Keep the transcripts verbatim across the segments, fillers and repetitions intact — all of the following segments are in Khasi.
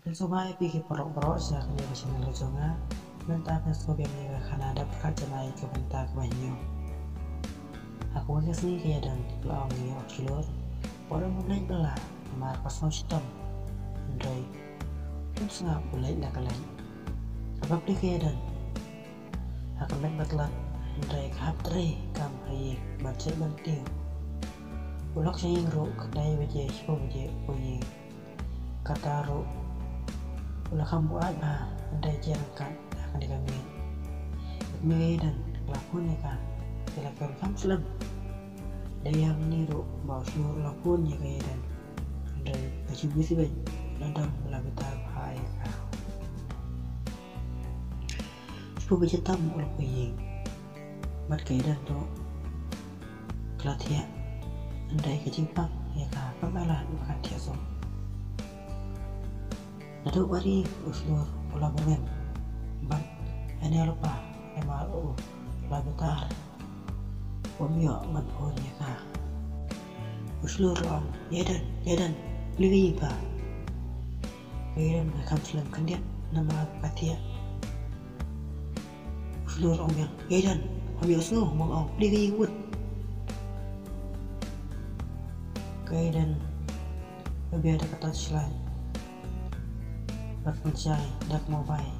Sngewbha ïa phi ki paralok baroh sha kane ka channel ka jong nga. Mynta phin sngewbha ïa ka khana dap khat janai ka bynta kaba hynñiew. Ha kawei ka sngi ka Ïadan ka la ong ïa u Shlur ba u dang leit bylla namar ka sngew shitom. Hynrei um sngap u leit la ka leit. Kaba plie ka Ïadan ha ka met ba tlot, hynrei ka hap trei kam ha ïing ban shet ban tiew. U lok sha ïing ruh ka dei baje shiphew baje u ïing. Kata ruh u la kham buaid bha, hynrei jia ryngkat ha kane ka miet. Ka kmie ka Ïadan ka la phone ïa ka, te la kren kham slem. Dei hangne ruh ba u Shlur u la phone ïa ka Ïadan, hynrei ka Shubi Sibeiñ la dang la bitar bha ïa ka. Shubi Sibeiñ tam u la poi ïing. Bad ka Ïadan ruh ka la thiah, hynrei ka jingpang ïa ka kam ai lad ba kan thiah shuh. Naduh ba ri u Shlur u la byrngem bad hynñiew lypa namar u la bitar. Um ïoh ban phone ïa ka. U Shlur u la ong, Ïadan, Ïadan, plie ka ïing pha. Ka Ïadan ka kham slem khyndiat namar ka thiah. U Shlur u ong biang, Ïadan, phim ïohsngew ba nga ong plie ka ïing wut. Ka Ïadan ka bia da ka torchlight bad pynshai da ka mobile.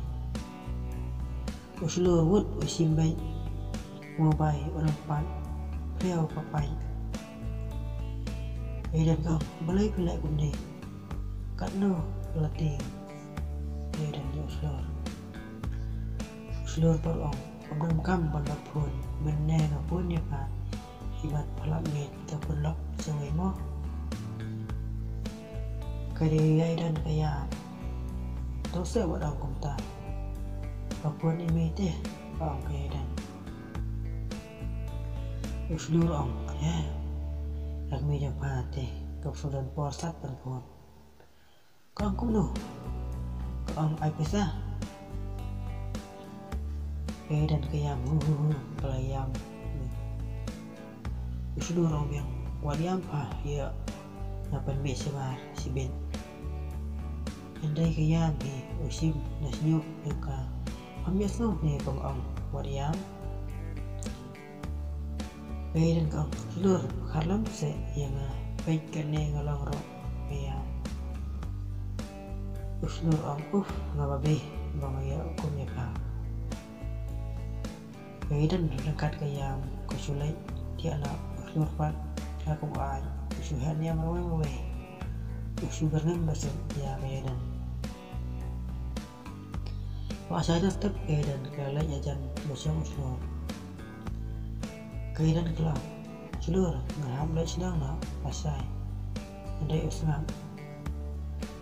U Shlur wut u shim beit mobile u nang pat phriaw ka pait. Ka Ïadan ka ong, balei phi leh kumne? Katno la tieng? Ka Ïadan ïa u Shlur. U Shlur pat u ong, ym donkam ban da phone, mynne nga phone ïa pha. Imat pha lap ngeit ka pynlok sawei mo. Ka dei ka Ïadan ka ïam. To seh wat ong kumta. Ka phone ïa me te, ka ong ka Ïadan. U Shlur u ong, he. Ka kmie jong pha te, ka phone don por sat ban phone. Ka ong kumno? Ka ong ai pisa. Ka Ïadan ka ïam, hu hu hu, ka la ïam. U Shlur u ong biang, wat ïam pha ïa, nga pynmih shabar shibit. Hynrei ka ïam hi, u shim na shñiuh jong ka. Phim ïohsngew ne ba nga ong wat ïam? Ka Ïadan ka ong, Shlur, kharlam seh ïa nga, peit kane nga long ruh ka ïam. U Shlur u ong, uf, nga babe ba nga ïoh kum ïa pha. Ka Ïadan ryngkat ka ïam ka shu leit thiah noh, u Shlur pat ha ka buaid u shu heh nia marwei marwei. U shu byrngem ba suk ïa ka Ïadan. Ba shai da step ka Ïadan ka leit ïajan ba shong u Shlur. Ka Ïadan ka la ong, Shlur, nga hap leit shnong noh, ba shai. Hynrei u sngap.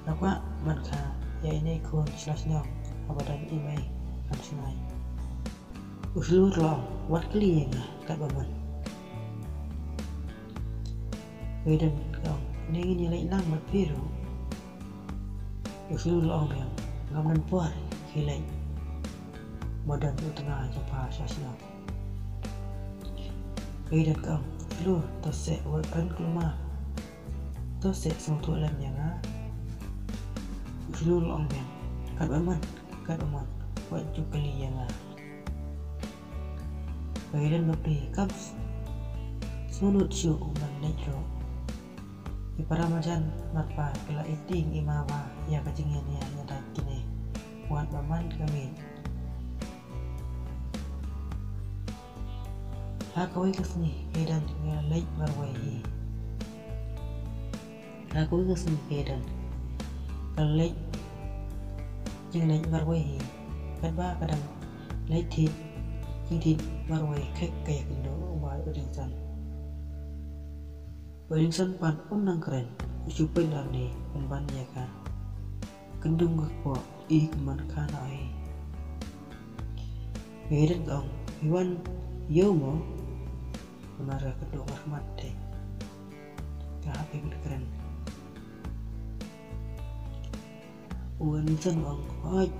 Nga kwah ban kha ïa ine i khun sla shnong haba don i mei kam shngaiñ. U Shlur u la ong, wat kylli ïa nga katba mon. Ka Ïadan ka ong, ne ngin ïa leit lang bad phi ruh. U Shlur u la ong biang, ngam don por khie leit. Ba don u tnga jong pha sha shnong. Ka Ïadan ka ong, Shlur, to seh wat kren kulmar. To seh sngewthuh lem ïa nga. U Shlur u la ong biang, katba mon, katba mon, wat ju kylli ïa nga. Ka Ïadan bapli kam s-, sngewnud shuh ban leit ruh. I para marjan marpa ki la ïa tieng i ma ba ïa ka jingïania ïa da kine. Wat ba man ka miet. Ha kawei ka sngi ka Ïadan ka leit marwei hi. Ha kawei ka sngi ka Ïadan ka leit jingleit marwei hi. Katba ka dang leit thied jingthied marwei, khet ka ïakynduh u Bai u Dingson. U Dingson pat um nang kren, u shu peit lane pynban ïa ka. Kyndung ka kpoh i ka man ka na ai. Ka Ïadan ka ong, phi wan ïew mo? Namar ka kynduh markhmat te ka hap ban kren. U Dingson u ong, hooid,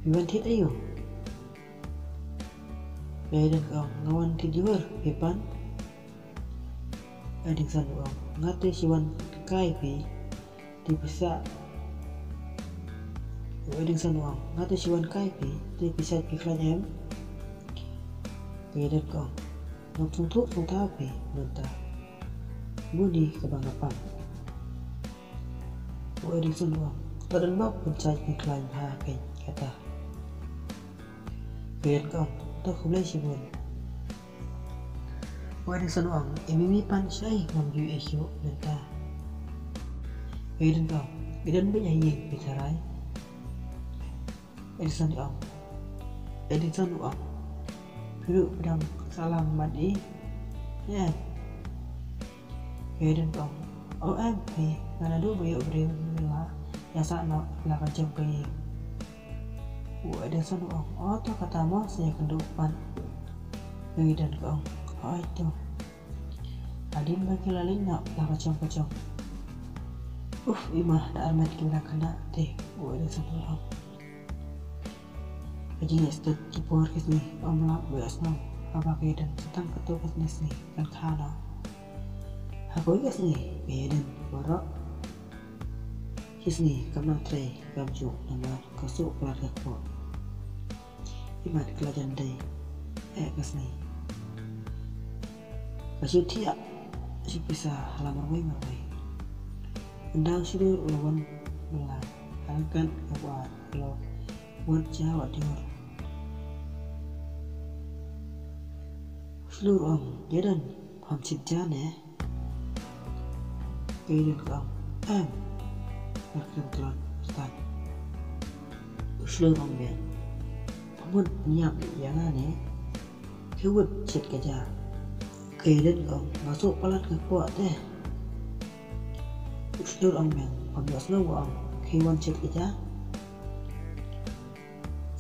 phi wan thied aïu? Ka Ïadan ka ong, nga wan thied jhur, phi pan? U Dingson u ong, nga te shu wan kai phi, te phi sah U Edison u ong, nga te shu wan kai phi, te phi shait phi khlaiñ em? Ka Eden ka ong, ngam sngewthuh sngewthuh phi mynta. Bun hi kaba nga pang. U Edison u ong, to don bok phin shait phin khlaiñ bha kein kata. Ka Eden ka ong, to khublei shibun. U Edison u ong, e Mimi pan shaei ngam ju ïohi shuh mynta. Ka Eden ka ong, i don beit ha ïing phi tharai. Edison u ong, Edison u ong, phi ruh phi dang sah lang mat i. Em. Ka Eden ka ong, o em phi, nga naduh ba ïoh briew ngi la ïa sah noh la ka jong ka ïing. U Edison u ong, o to kata mo sa ïakynduh pat. Ka Eden ka ong, hooid to. Hadien ba ki la leit noh la ka jong ka jong. Uf, i ma, da armet ki la khynnah te, u Edison u ong. Ka jingïastet ki por ki sngi ym lah ban ïohsngew haba ka Eden sa tang katto katne sngi kan kha noh. Ha kawei ka sngi ka Eden baroh ki sngi kam nang trei kam juh namar ka suh palat ka kpoh. Imat ka la jan dei eh ka sngi. Ka shu thiah shu pisa ha la marwei marwei. Ynda u shlur u la wan bylla ha ryngkat ka ba u la wad ja wad jhur. U shlur u ong, Eden, pham shit ja ne? Ka Eden ka ong, em. Nga kren tlot stad. U shlur u ong biang, pham mut pynïap ïa nga ne? Khie wad shit ka ja. Ka Eden ka ong, nga suh palat ka kpoh te. U shlur u ong biang, pham ïohsngew ba ong khie wan shit ka ja?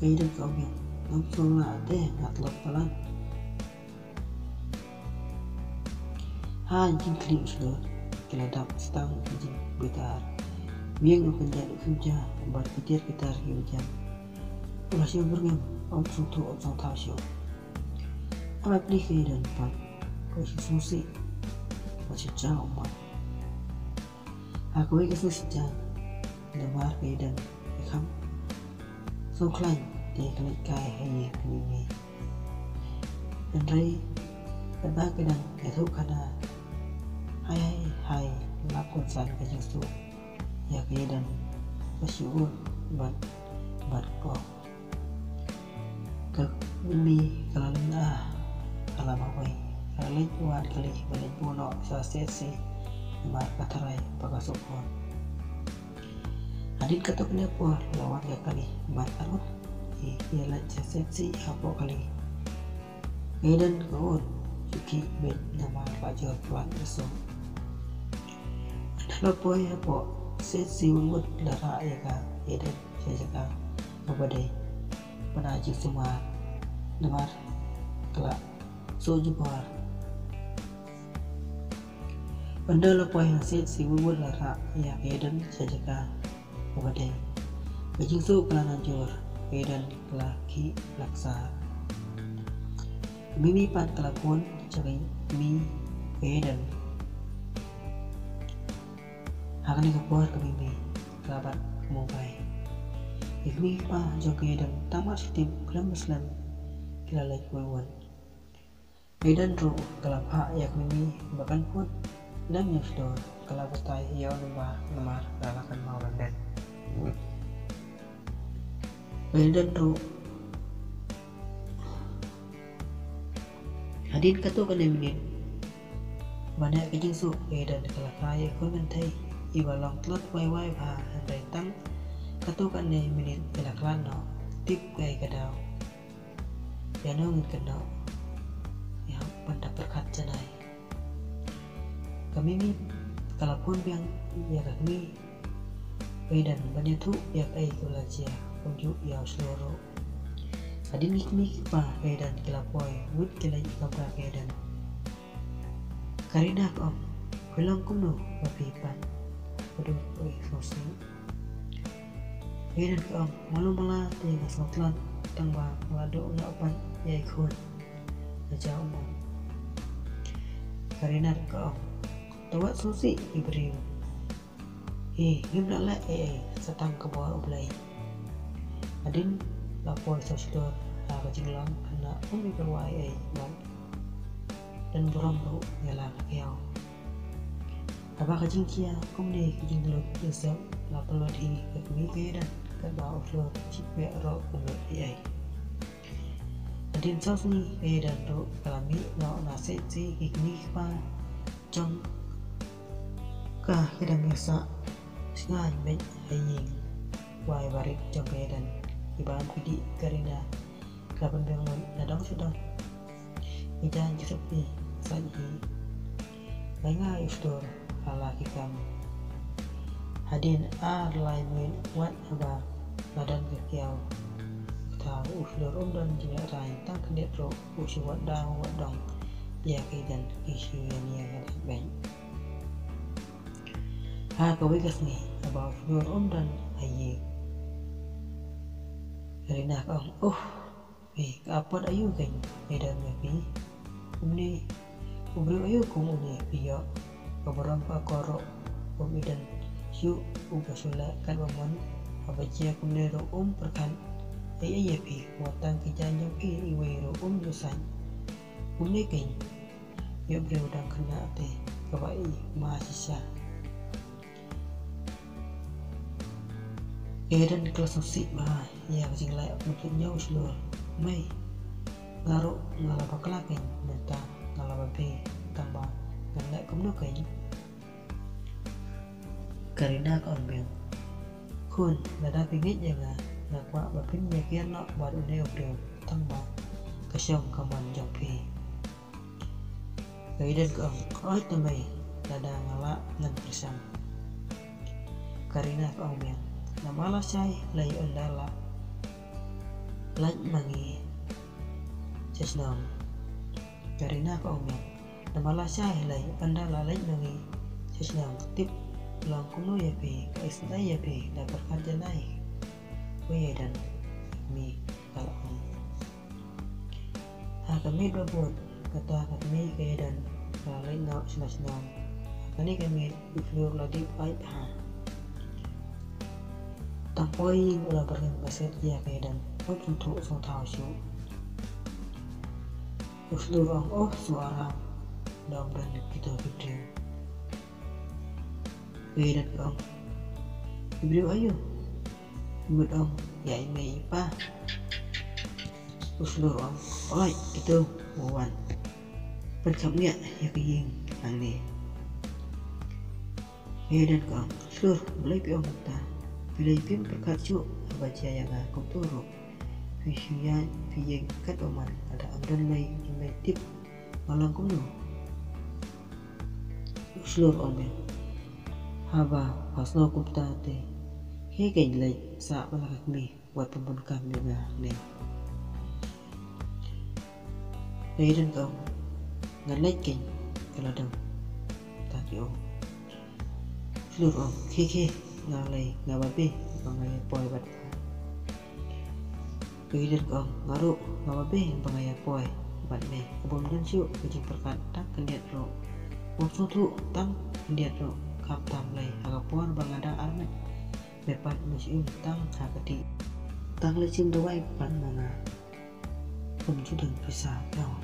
Ka Eden ka ong biang, ngam sngewlah te, nga tlot palat. Ha jingkhlieh u shlur ki la dap stang ki jingbitar. Biang u kynjat u kynja bad ki tiar ki tar ki bijan. U la shu byrngem, um sngewthuh um sngewthaw shuh. Haba plie ka Eden pat, ka shu sngewsih bad shu jaw ummat. Ha kawei ka sngi sha jan, namar ka Eden ka kham sngewkhlaiñ te ka leit kai ha ïing ka Mimi. Hynrei katba ka dang ïathuh khana, hai hai hai, lap kynsan ka jingsuh ïa ka Eden, ka shu ud bad bad ka kpoh. Ka Mimi ka la lyngngoh ha la marwei. Ka la leit wad kali bad leit buh noh sha Setsi namar ka tharai ba ka sngewkhun. Hadien katto katne por la wan ka kali bad arngut hi ïa leit sha Setsi hapoh kali. Ka Eden ka ud shu khih beit namar ka jur palat ka suk. Ynda la poi hapoh Setsi wut wut la rah ïa ka Eden sha jaka kaba dei ban ai jingsumar namar ka la suh jubor. Ynda la poi ha Setsi wut wut la rah ïa ka Eden sha jaka kaba dei. Ka jingsuh ka la nanjur, ka Eden ka la khih la ksar. Ka Mimi pat ka la phone sha ka Mimi, ka Eden. Ha kane ka por ka Mimi ka la bat ka mobile. Ki kmie ki kpa jong ka Eden tang mar shu tip khlem slem ki la leit wut wut. Ka Eden ruh ka la phah ïa ka Mimi ba kan phone lem ïa u Shlur, ka la batai ïa u number namar ka la kynmaw lyndet. Ka Eden ruh hadien katto katne minit ba neh ka jingsuh ka Eden ka la krai ïa ka khun kynthei iba long tlot wai wai bha, hynrei tang katto katne minit ka la khlad noh. Tip kaei ka daw? Ïano ngin kynnoh? Ïa ban da pyrkhat janai. Ka Mimi ka la phone biang ïa ka kmie ka Eden ban ïathuh ïa kaei kaba la jia, kumjuh ïa u Shlur ruh. Hadien ki kmie ki kpa ka Eden ki la poi, wut ki leit kamra ka Eden. Karina ka ong, phi long kumno ba phi pat? Ka dur poi sngewsih. Ka Eden ka ong, malu mala te nga sngewtlot tang ba nga la duh noh pat ïa i khun. Nga jaw ummat. Karina ka ong, to wat sngewsih i briew. Hi, ngim lah leh ei ei sa tang ka bor U Blei. Hadien la poi sa u shlur ha ka jinglong, kane um i kyrwai ei bad don burom ruh ïa la ka kiaw. Haba ka jingkhia kumne ka jinglut jingsiep la pynlut hi ka kmie ka Eden, katba u shlur shipeh ruh um leh ei ei. Hadien saw sngi ka Eden ruh ka la mih noh na shisha ki kmie ki kpa jong ka, ki dang ïasah sngewbha beit ha ïing wai barit jong ka Eden. Ki bam ki dih, Karina ka la pynbiang lut na dong sha dong. Ki jaiñ ki sopti sait hi. Ngai ngai u shlur ha la ki kam. Hadien ar lai minit wat haba la don ka kiaw, u thaw u shlur um don jinglehrain, tang khyndiat ruh u shu wad daw wad dong ïa ka Eden, ki shu ïa nia ïa dang beit. Ha kawei ka sngi haba u shlur um don ha ïing, Karina ka ong, "Uh, phi ka apot aïu keiñ, ïa don ïa phi? Kumne, u briew aïu kum une phi ïoh? Ka burom ka akor ruh um i don shuh, uba shu leh katba mon, haba jia kumne ruh um pyrkhat ei ei ïa phi, wat tang ki jaiñ jong phi iwei ruh um ju sait. Kumne keiñ, ïoh briew dang khynnah te kaba i ma shisha." Ka Eden ka la sngewsih bha ïa ka jingleh ban pynïoh u shlur. "Mei, nga ruh nga la bakla keiñ, mynta nga la babe, tangba ngan leh kumno keiñ?" Karina ka ong biang, "Khun, lada phi ngeit ïa nga, nga kwah ba phin ïakren noh bad une u briew, tangba ka shong ka mon jong phi." Ka Eden ka ong, "Oi te mei, lada nga lah ngan pyrshang." Karina ka ong biang, "Namar lashai lei ynda la lait ma ngi sha shnong." Karina ka ong biang, "Namar lashai lei ynda la lait ma ngi sha shnong, tip long kumno ïa phi, ka isynei ïa phi, da pyrkhat janai." Wei ïa don mi ka la ong. Ha ka miet ba bud, kata ka kmie ka Eden ka la leit noh sha la shnong. Ha kane ka miet u shlur la dih paid bha. Tang poi ïing u la byrngem baset ïa ka Eden, um sngewthuh sngewthaw shuh. U shlur ong, "Oh, shu aram, da ym don kito ki briew." Ka Eden ka ong, "Ki briew aïu?" Mut ong, "Ïa i mei i pa." U shlur ong, "Oi, kito, wan, pynkhap miah ïa ka ïing hangne." Ka Eden ka ong, "Shlur, balei phi ong kumta? Balei phim pyrkhat shuh haba jia ïa nga kumto ruh? Phi shu ïaid phi ïeng katba mon, lada ym don lei i mei, tip nga long kumno?" U shlur ong biang, "Haba pha sngew kumta te, khie keiñ leit sah bad la ka kmie, wat pynbun kam ïa nga ne." Ka Eden ka ong, "Ngan leit keiñ, ka la dang tat ïa u." U shlur ong, "Khie khie, nga lei, nga babe ba nga ïa poi bad pha." Ka Eden ka ong, "Nga ruh nga babe ba nga ïa poi bad me. Bym don shuh ka jingpyrkhat tang khyndiat ruh. Bym sngewthuh tang khyndiat ruh, khamtam lei ha ka por ba nga dang armet, me pat me shu im tang ha ka dih. Tang leit shim dawai pat ma nga, ym ju don pisa ïa u."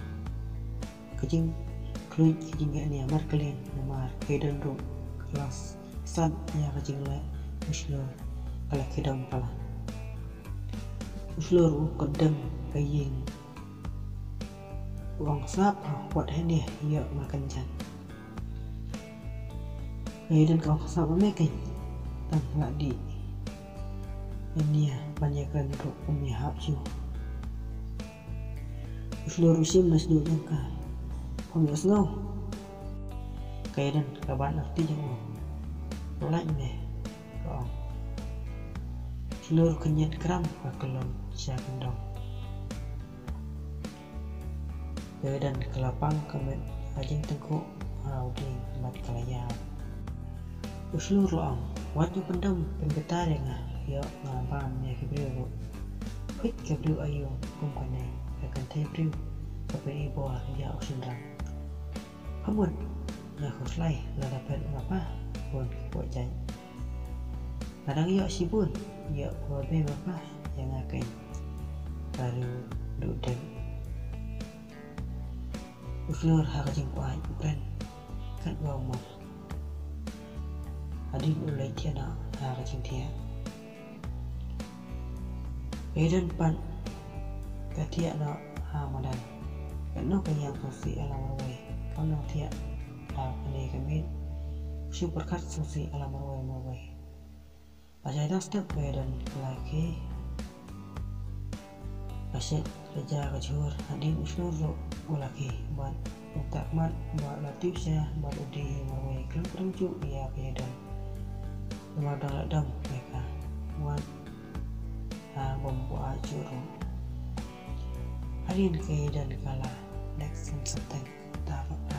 Ka jingkhluit ka jingïania markylliang namar ka Eden ruh ka la sat ïa ka jingleh u shlur, ka la khie dom palat. U shlur u kyndem ka ïing, u ong, "Sngap, wat hynne, ïoh nga kynjan." Ka Eden ka ong, "Sngap ma me keiñ, tang la dih hynne ban ïakren ruh ym ïahap shuh." U shlur u shim na shñiuh jong ka, "Phim ïohsngew." Ka Eden ka bat na kti jong u. "Lait me," ka ong. U shlur ka ñiad kram, ka kyllon sha kyndong. Ka Eden ka la pang ka met ha jingtyngkhuh ha u dieng bad ka la ïaw. U shlur la ong, "Wat ju pyndem pynbitar ïa nga, ïoh nga bam ïa ki briew ruh. Peit ka briew aïu kum kane, ka kynthei briew ka pyni bor ïa u shynrang. Pha mut nga khuslai lada phet ma pha bun ki poh jait. Nga dang ïoh shibun ïa u babe ma pha ïa nga keiñ. Ka riew duh dep. U shlur ha ka jingpait u kren katba u map. Hadien u leit thiah noh ha ka jingthiah. Ka Ïadon pat ka thiah noh ha madan. Katno ka ïeng sngewsih ïa la marwei. Ka nang thiah ha kane ka miet. Shu pyrkhat sngewsih ïa la marwei marwei. Ba shai dang step ka Ïadon ka la khie. Ka shet ka ja ka jhur hadien u shlur ruh u la khie bad u tap mat bad u la tip sha bad u die hi marwei khlem kren shuh ïa ka Ïadon. Namar dang la dom ïa ka. Wat ha bym buaid shuh ruh. Hadien ka Ïadon ka la leit sngewsih teng. Ta ba ka